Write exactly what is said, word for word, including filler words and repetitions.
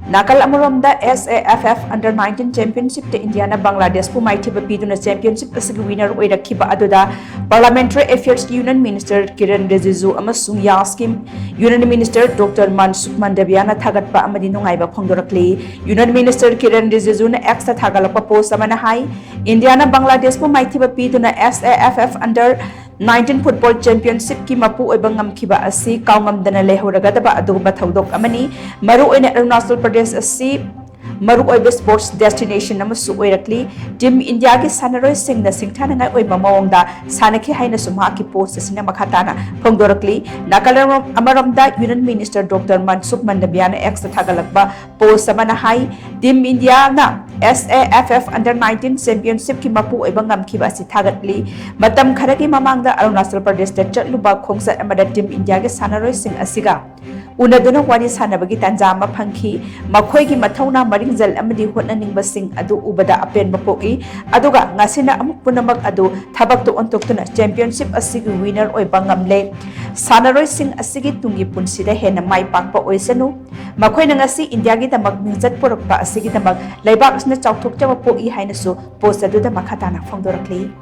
ꯅꯥꯀꯜ ꯑꯃꯔꯣꯝꯗ, S A F F Under nineteen Championship ꯇ ꯏꯟꯗꯤꯌꯥꯅ ꯕꯪꯒ꯭ꯂꯥꯗꯦꯁꯄꯨ ꯃꯥꯏꯊꯤꯕ ꯄꯤꯗꯨꯅ Championship ꯑꯁꯤꯒꯤ winner ꯑꯣꯏꯔꯛꯈꯤꯕ ꯑꯗꯨꯗ Parliamentary Affairs ꯀꯤ Union Minister ꯀꯤꯔꯟ ꯔꯤꯖꯤꯖꯨ ꯑꯃꯁꯨꯡ ꯌꯥꯁꯀꯤ Union Minister Doctor ꯃꯟꯁꯨꯈ ꯃꯟꯗꯕꯤꯌꯥꯅ ꯊꯥꯒꯠꯄ ꯑꯃꯗꯤ ꯅꯨꯡꯉꯥꯏꯕ ꯐꯣꯡꯗꯣꯔꯛꯂꯤ꯫ Union Minister ꯀꯤꯔꯟ ꯔꯤꯖꯤꯖꯨꯅ X ꯇ ꯊꯥꯒꯠꯂꯛꯄ post ꯑꯃꯅ ꯍꯥꯏ, ꯏꯟꯗꯤꯌꯥꯅ ꯕꯪꯒ꯭ꯂꯥꯗꯦꯁꯄꯨ ꯃꯥꯏꯊꯤꯕ ꯄꯤꯗꯨꯅ S A F F Under nineteen Football Championship ꯀꯤ ꯃꯄꯨ ꯑꯣꯏꯕ ꯉꯝꯈꯤꯕ ꯑꯁꯤ ꯀꯥꯎꯉꯝꯗꯅ ꯂꯩꯍꯧꯔꯒꯗꯕ ꯑꯗꯨꯒꯨꯝꯕ ꯊꯧꯗꯣꯛ ꯑꯃꯅꯤ꯫ ꯃꯔꯨꯑꯣꯏꯅ ꯑꯔꯨꯅꯥꯆꯜ ꯄ꯭ꯔꯗꯦꯁ ꯑꯁꯤ ꯃꯔꯨꯑꯣꯏꯕ sports destination ꯑꯃꯁꯨ ꯑꯣꯏꯔꯛꯂꯤ꯫ Team ꯏꯟꯗꯤꯌꯥꯒꯤ ꯁꯥꯟꯅꯔꯣꯏꯁꯤꯡꯅ ꯁꯤꯡꯊꯥꯅꯤꯡꯉꯥꯏ ꯑꯣꯏꯕ ꯃꯑꯣꯡꯗ ꯁꯥꯟꯅꯈꯤ ꯍꯥꯏꯅꯁꯨ ꯃꯍꯥꯛꯀꯤ post ꯑꯁꯤꯅ ꯃꯈꯥ ꯇꯥꯅ ꯐꯣꯡꯗꯣꯔꯛꯂꯤ꯫ ꯅꯥꯀꯜ ꯑꯃꯔꯣꯝꯗ, Union Minister Doctor ꯃꯟꯁꯨꯈ ꯃꯟꯗꯕꯤꯌꯥꯅ X ꯇ ꯊꯥꯒꯠꯂꯛꯄ post ꯑꯃꯅ ꯍꯥꯏ, Team Indian S A F F Under nineteen Championship ꯀꯤ ꯃꯄꯨ ꯑꯣꯏꯕ ꯉꯝꯈꯤꯕ ꯑꯁꯤ ꯊꯥꯒꯠꯂꯤ꯫ ꯃꯇꯝ ꯈꯔꯒꯤ ꯃꯃꯥꯡꯗ ꯑꯔꯨꯅꯥꯆꯜ ꯄ꯭ꯔꯗꯦꯁꯇ ꯆꯠꯂꯨꯕ ꯈꯣꯡꯆꯠ ꯑꯃꯗ Team ꯏꯟꯗꯤꯌꯥꯒꯤ ꯁꯥꯟꯅꯔꯣꯏꯁꯤꯡ ꯑꯁꯤꯒ ꯎꯅꯗꯨꯅ ꯋꯥꯔꯤ ꯁꯥꯟꯅꯕꯒꯤ ꯇꯥꯟꯖꯥ ꯑꯃ ꯐꯪꯈꯤ꯫ ꯃꯈꯣꯏꯒꯤ ꯃꯊꯧꯅꯥ, ꯃꯔꯤꯡꯖꯦꯜ ꯑꯃꯗꯤ ꯍꯣꯠꯅꯅꯤꯡꯕꯁꯤꯡ ꯑꯗꯨ ꯎꯕꯗ ꯑꯄꯦꯟꯕ ꯄꯣꯛꯏ, ꯑꯗꯨꯒ ꯉꯁꯤꯅ ꯑꯃꯨꯛ ꯄꯨꯝꯅꯃꯛ ꯑꯗꯨ ꯊꯕꯛꯇ ꯑꯣꯟꯊꯣꯛꯇꯨꯅ Championship ꯑꯁꯤꯒꯤ winner ꯑꯣꯏꯕ ꯉꯝꯂꯦ꯫ ꯁꯥꯟꯅꯔꯣꯏꯁꯤꯡ ꯑꯁꯤꯒꯤ ꯇꯨꯡꯒꯤ ꯄꯨꯟꯁꯤꯗ ꯍꯦꯟꯅ ꯃꯥꯏ ꯄꯥꯛꯄ ꯑꯣꯏꯁꯅꯨ꯫ ꯃꯈꯣꯏꯅ ꯉꯁꯤ ꯏꯟꯗꯤꯌꯥꯒꯤꯗꯃꯛ ꯃꯤꯡꯆꯠ ꯄꯨꯔꯛꯄ ꯑꯁꯤꯒꯤꯗꯃꯛ ꯂꯩꯕꯥꯛ ꯑꯁꯤꯅ ꯆꯥꯎꯊꯣꯛꯆꯕ ꯄꯣꯛꯏ ꯍꯥꯏꯅꯁꯨ post ꯑꯗꯨꯗ ꯃꯈꯥ ꯇꯥꯅ ꯐꯣꯡꯗꯣꯔꯛꯂꯤ꯫